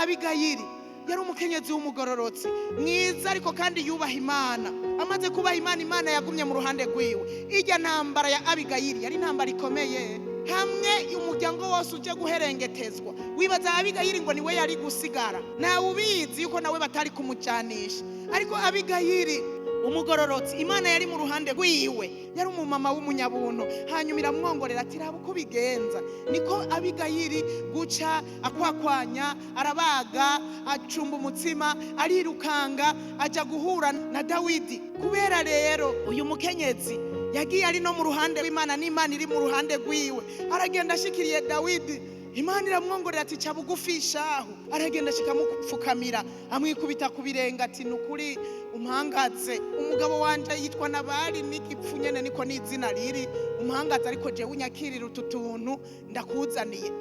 Abigayili yari umukenyezi w'umugororotsi mwiza, ariko kandi yubaha Imana. Amaze kubaha Imana, Imana yagumye mu ruhande rwiwe. Ijya ntambara ya Abigayili yari intambara ikomeye, hamwe umuryango wose uje guherengetezwa. Wibaza Abigayili ngo niwe yari gusigara? Ntawe ubizi yuko nawe batari kumucanisha. Ariko Abigayili umugororotsi, Imana yari mu ruhande rwiwe, yari umumama w'umunyabuntu. Hanyuma iramwongorera ati: "Raba uko bigenza." Niko Abigayili guca akwakwanya, arabaga, acumba umutsima, arirukanga ajya guhura na Dawidi. Kubera rero uyu mukenyezi yagiye ari no mu ruhande rw'Imana, n'Imana iri mu ruhande rwiwe, aragenda ashikiriye Dawidi, Imana iramwongorera ati: "Ca bugufi shahu." Aragenda ashika amupfukamira, amwikubita ku birenge, ati: "Ni ukuri umpangaze, umugabo wanje yitwa Nabali, n'igipfu nyene niko n'izina riri, umpangaze, ariko jewe unyakirira utu tuntu ndakuzaniye."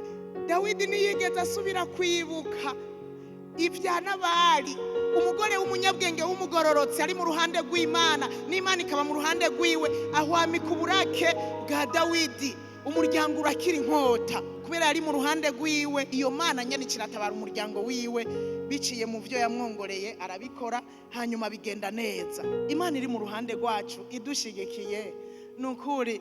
Dawidi ntiyigeze asubira kwibuka ibya Nabali. Umugore w'umunyabwenge w'umugororotsi ari mu ruhande rw'Imana, n'Imana ikaba mu ruhande rwiwe, ahwamika uburake bwa Dawidi, umuryango urakira inkota kubera yari mu ruhande rwiwe. Iyo Mana nyene kiratabara umuryango wiwe biciye mu byo yamwongoreye, arabikora, hanyuma bigenda neza. Imana iri mu ruhande rwacu idushigikiye, ni ukuri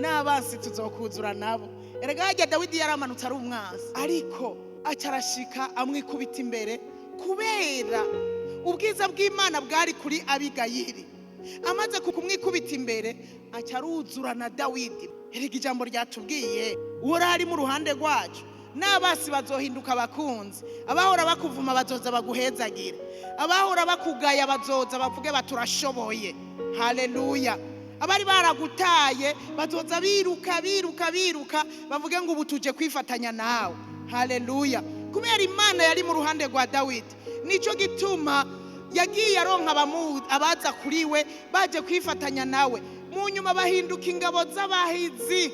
n'abansi tuzokuzura nabo. Erega harya Dawidi yaramanutse ari umwansi, ariko aca arashika amwikubita imbere kubera ubwiza bw'Imana bwari kuri Abigayili. Amaze kumwikubita imbere, aca aruzura na Dawidi. Erega ijambo ryatubwiye, uwo ari mu ruhande rwacu, n'abasi bazohinduka abakunzi. Abahora bakuvuma bazoza baguhezagira, abahora bakugaya bazoza bavuge bati: "Urashoboye." Haleluya! Abari baragutaye bazoza biruka, biruka, biruka, bavuge ngo: "Ubu tuje kwifatanya nawe." Haleluya! Kubera Imana yari mu ruhande rwa Dawidi, nicyo gituma yagiye aronka abaza kuri we baje kwifatanya nawe. Mu nyuma bahinduka ingabo z'abahizi,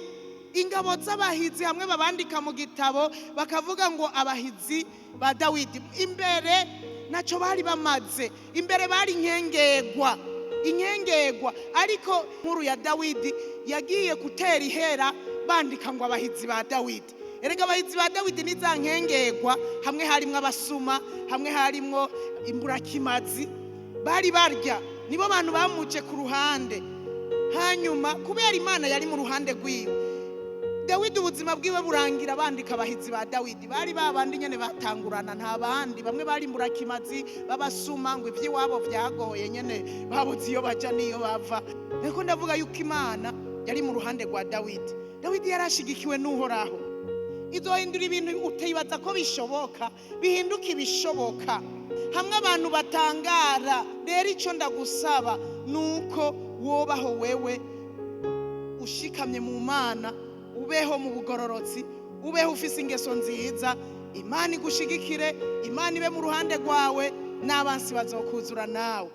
ingabo z'abahizi, hamwe babandika mu gitabo bakavuga ngo abahizi ba Dawidi. Imbere ntacyo bari bamaze, imbere bari inkengegwa, inkengegwa, ariko nkuru ya Dawidi yagiye gutera ihera, bandika ngo abahizi ba Dawidi. Erega abahizi ba Dawidi ni za nkengegwa, hamwe harimwo abasuma, hamwe harimwo imburakimazi, bari barya nibo bantu bamuce ku ruhande. Hanyuma kubera Imana yari mu ruhande rwiwe, Dawidi ubuzima bwiwe burangira bandika abahizi ba Dawidi. Bari babandi nyene batangurana, nta bandi, bamwe bari imburakimazi babasuma, ngo ivy'iwabo vyagoye nyene, babuze iyo baja n'iyo bava. Ariko ndavuga yuko Imana yari mu ruhande rwa Dawidi. Dawidi yarashigikiwe n'Uhoraho. Izohindura ibintu utibaza ko bishoboka, bihinduka ibishoboka, hamwe abantu batangara. Rero icyo ndagusaba ni uko wobaho wewe ushikamye mu Mana, ubeho mu bugororotsi, ubeho ufise ingeso nziza, Imana igushigikire, Imana ibe mu ruhande rwawe, n'abansi bazokuzura nawe.